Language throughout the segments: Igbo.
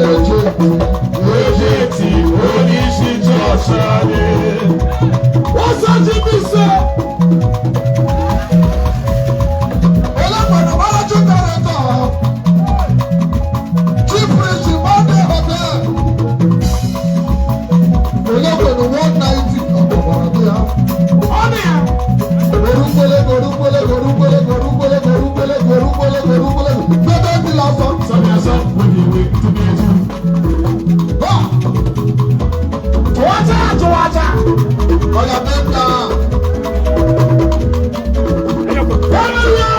Ejeti. Ejeti onye isi chọọchị anyị. Ọsọ ji Mbaise. Olekwenu managing director, Chief Priest Monday Hotel. Olekwenu 190 ọkpọkọrọ dị ya. Gorukwele, gorukwele, gorukwele, gorukwele, gorukwele, gorukwele, gorukwele. Gbẹdẹ ti la sọ. Sọmi asọ, wíwí ìwé tóbi etu. Bá Tụwata tụwata. ọ̀yà mẹ́ta. Ọmọlúwa.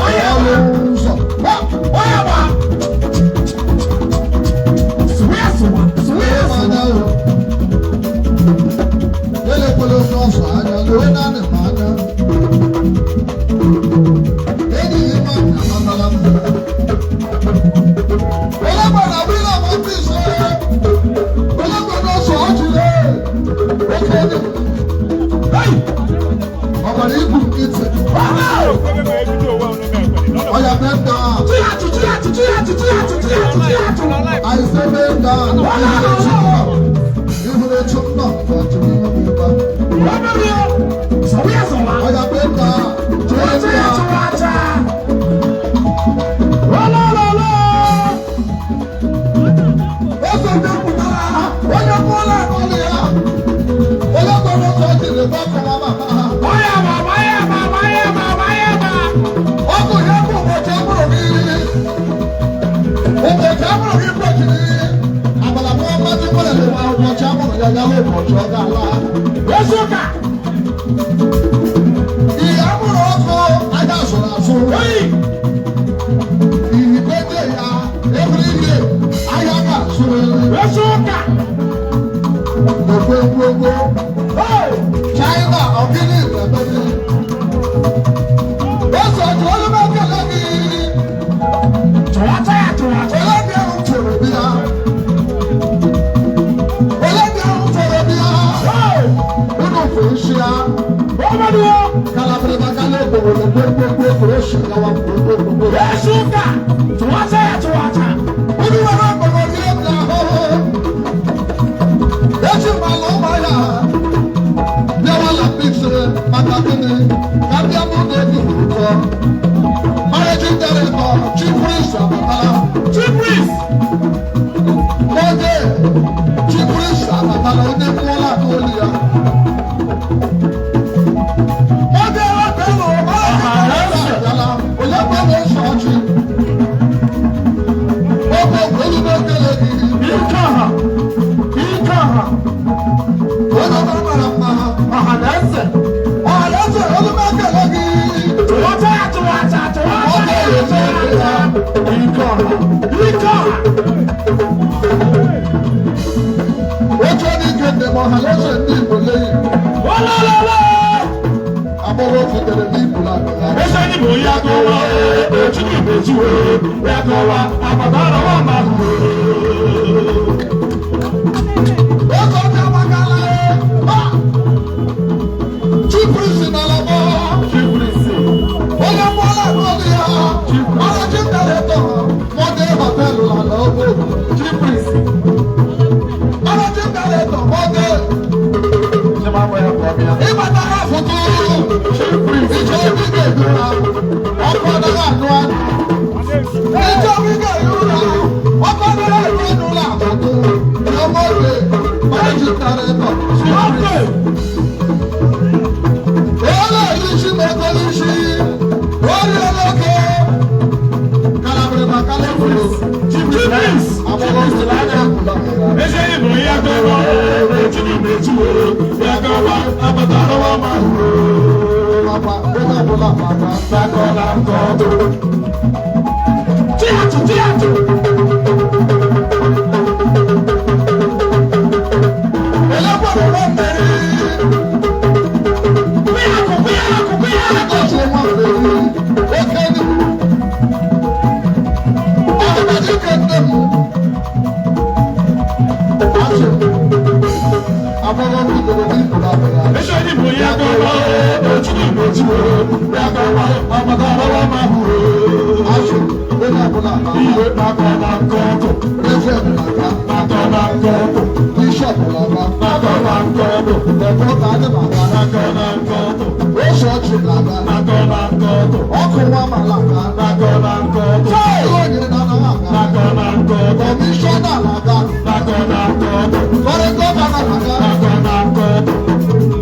Onye Ọ̀yà ma. ló ń sọ. Bá Onye ma. Sụwa sụwa. Sụwa ẹ sụwa. máa dá o. Elekwele onye ọsọ anya, lewe naanị m anya. Enyighị m anya amatala m. Olekwenu wílọ̀ mọ́ bí ṣe. Olekwenu ọsọ ọjị lé. Oke dị. Hey! Ọbara ibu nkịtị. Ọya mẹ́ta. Tụyatụ tụyatụ tụyatụ tụyatụ tụyatụ tụyatụ. I say mẹ́ta. Ihuru echi m nọ, ọchị m ihu m ịba. Ọmọlúwa. Sọwa sụwa. Ọya mẹ́ta. Tụwata Mẹ́ta. tụwata. Olololo. Eze ndị pụtara, onye mụọla n'ụlọ ya. Onye gbara ọsọ jiri gbakọ nwa mama ha. Onye ma onye ma onye ma onye ma. Ọgụ ya bụ ụbọchị amụrụ gị. Ụbọchị amụrụ gị kwechiri. Abala mụọ mmadụ kwere n'ụwa ụbọchị amụrụ ya ya bụ ụbọchị ọ ga-ala. Osuka. Ihe amụrụ ọkụ anya asụrụ asụ. Oyi. Ìgbẹ́jẹ̀ ya every year ahịa ga-asụrịrị. Osuka. Ekwe ngwongwo. Hey! China ọ̀gíní ìgbẹ́jẹ̀. Eze ọjọ́ olúmọ̀kẹ́lẹ́ gị. Tụwata ya tụwata. Ole ndị ahụ tụrụ bịa? Ole ndị ahụ tụrụ bịa? Hey! Unu fụ isi ya. Ọmọlúwa. Kalabirima kala egboro gbogbogbò kúrò sí gawa gbogbogbò. Osuka. Tụwata ya tụwata. Unu nwere ọgbọgbọ gị ebila ahụhụ. Echi mala ụmụ ya. Bịawala Mbaise maka gịnị? Ka ndị amụ na-ebi ụtọ. Managing Director, Chief Priest abatala. Chief Priest. N'oge Chief Priest abatala onye mmụọla n'olu ya. Oge ọbịanụ, managing director abịala. Onye gbara nsọ ọchị. Oge olugbo ekele gị. Ike ọha. Ike ọha. Onye ọbụla mara mma. Ọha na eze. Ọhaneze olugbo ekele gị. Tụwata ya tụwata tụwata Oge ya eze tụwata. ya. Ike ọha. Ike ọha. Oche onye ike ndị ma ọhaneze ndị Igbo leyi. Olololo. Agbọghọ fotere n'Igbo na-abịa. Eze ndị bụ ya kọwa, otu ndị bụ ejiwe, ya kọwa, agbata ọrụ ma hụ. Oge ọbịa agbakala. Ha! Chief Priest n'ala mọ. Chief Priest. Onye mụọla n'olu ya. Managing Director, Monday Hotel n'ala Ogbo. Chief Priest. Managing Director, Monday. Ịbatara foto. Chief Priest. Ịchọ obi ga-ehi ụra. Ọkụ anaghị anụ anụ. Ịchọ obi ga-ehi ụra. Ọkụ anaghị anụ anụ ụlọ foto. Ọmọdé, Managing Director, Chief Priest. Ole isi na-ekele isi, ori olóke, kalabiri ma kalabiri, Chief Priest. agbọghọ sịrị Eze ndị bụ ya kọwa, otu ndị bụ ejiwe, ya kọwa, agbata ọrụ ma hụ. Papa, onye ọbụla papa. Takọla nkọ. Tiyatụ tiyatụ. Elekwere nwa mmeri, Kwụyakụ kwụyakụ kwụyakụ. Lagos nwa mmeri, oke dị. Ọdịnadị ike nne m. Asị m, agbọghọ bidoro n'Igbo na-abịa. Eze ndị bụ ya kọwa, otu ndị bụ ejiwe, ya kọwa, agbata ọrụ ma hụ. Achị onye ọbụla na-aga. Iwe nakọ na nkọtụ. Reverend na-aga. Nakọ na nkọtụ. Bishop na-aga. Nakọ na nkọtụ. Ọ̀pọ̀ ka adị na-aga. Nakọ na nkọtụ. Ose ọchị na-aga. Nakọ na nkọtụ. Ọkụ nwa ma na-aga. Nakọ na nkọtụ. Onye na-anaghị aga. Nakọ na nkọtụ. Kọmishọna na-aga. Nakọ na nkọtụ. Kọrị gọvanọ na-aga. Nakọ na nkọtụ.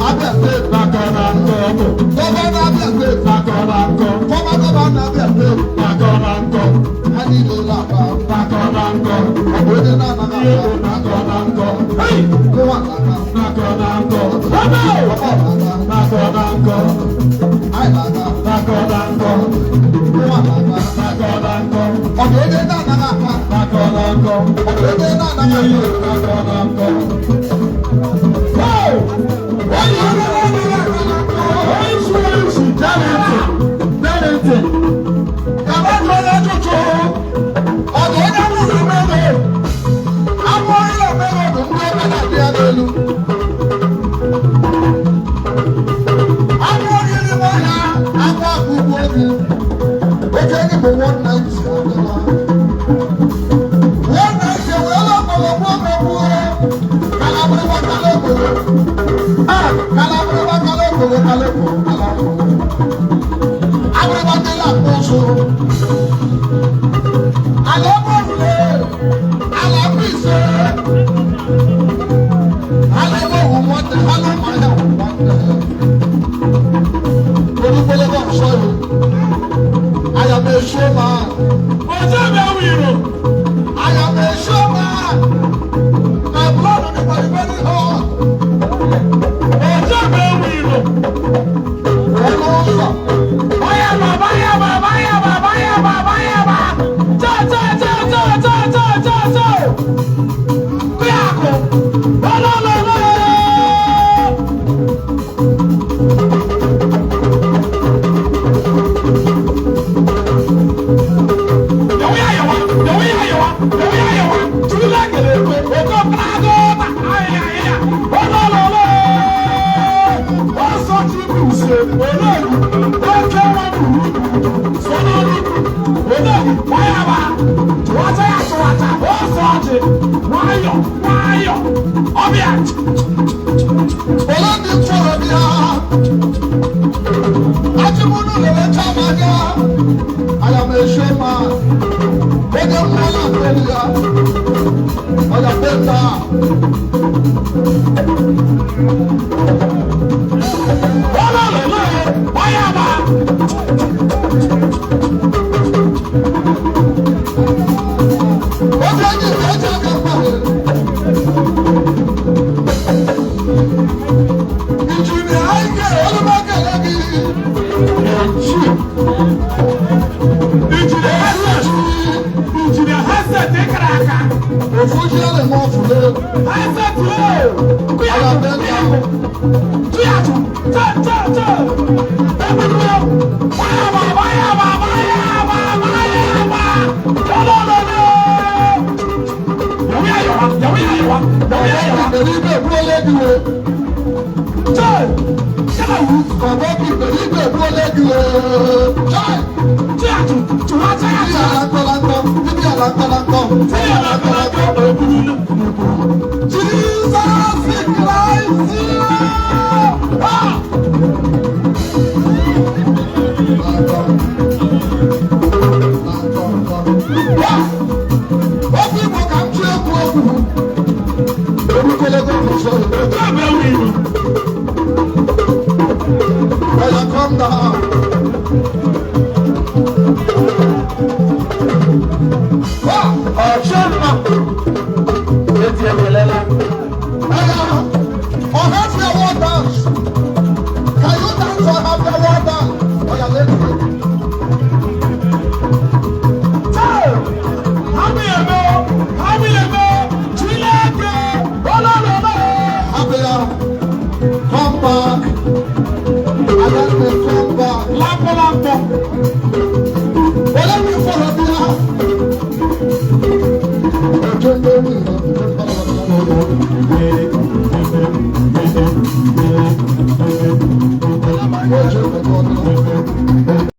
Abia Steeti. Nakọ na nkọtụ. Gọvanọ Abia Steeti. Nakọ na nkọtụ. Fọma gọvanọ Abia Steeti. Nakọ na nkọtụ. Ha niile na-aga. Nakọ na nkọtụ. Ọ bụ onye na-anaghị aga. Nakọ na nkọtụ. Hey! Gụwa na-aga. Nakọ na nkọtụ. Ọmọ na-aga. Nakọ na nkọtụ. Anyị na-aga. Nakọ na nkọtụ. Gụwa na-aga. Nakọ na nkọtụ. Ọ bụ onye na-anaghị aga. Nakọ na nkọtụ. Ọ bụ onye na-anaghị aga. Nakọ na nkọtụ. Onye na-anaghị aga. Kaba jụọ onye ajụjụ. Ọ bụ onye amụrụ mmeri. Amụrụ ya mmeri bụ ndị ọka na-adị ya n'elu. Amụrụ gị n'ime ọhịa, agwọ akụ ugbo gị. Oke gị bụ 190 adịla. 190 ewerela ọkpọlọpọ megbuo. Kalabụrịba kalekoro. Ah, kalabụrịba kalekoro kalekoro kalekoro. Abụrịba dịla akpụ ụzụ. Ala ebe òrùlé, ala ebe ise, ala ebe òwú nwanne, ala ụmụahịa òwú nwanne. Olúgbólógbò ọ̀ṣọ́ yìí, I am a show man, I am a show man. My blood is very very hot. Olúsọ, ole ndị fọrọ bịa. Achịmụnụ lere chama anya. I am a show man. Onye mmụọ na-akpọli ya. Ọ ya beta. Oge enyi ka eji aka mkpaghe. Injinia Ike Olúmọ̀kẹ́lẹ́ gị. Òfúnṣẹ́ lè mọ fúlé. Ọ̀yà bẹ́ẹ̀ Pẹ̀lú ibẹ̀ ìbúrò lẹ́bi wo. Bàbá mi pẹ̀lú ibẹ̀ ìbúrò lẹ́bi wo. Ibi àlàńtọ́láńtọ́, ibi àlàńtọ́láńtọ́, ibi àlàńtọ́láńtọ́. Jesus Christ! Ah! Okwu Igbo ka m ji ekwu okwu. Olúkọlọ́gọ́ kò sọ̀rọ̀. Oya calm down. Ah! Ọ̀ṣọ́nà etí ẹ̀wẹ̀lẹ́lá. Oya, Ọ̀hẹ́fẹ̀ wọ́n dance. Can you dance Ọ̀hẹ́fẹ̀ wọ́n dance? Oya let's go. Abia, come back. Adande, come back. Olómi fọlọ́ bí a. Ojú ń lórí ìlú. Ojú ń lórí ìlú.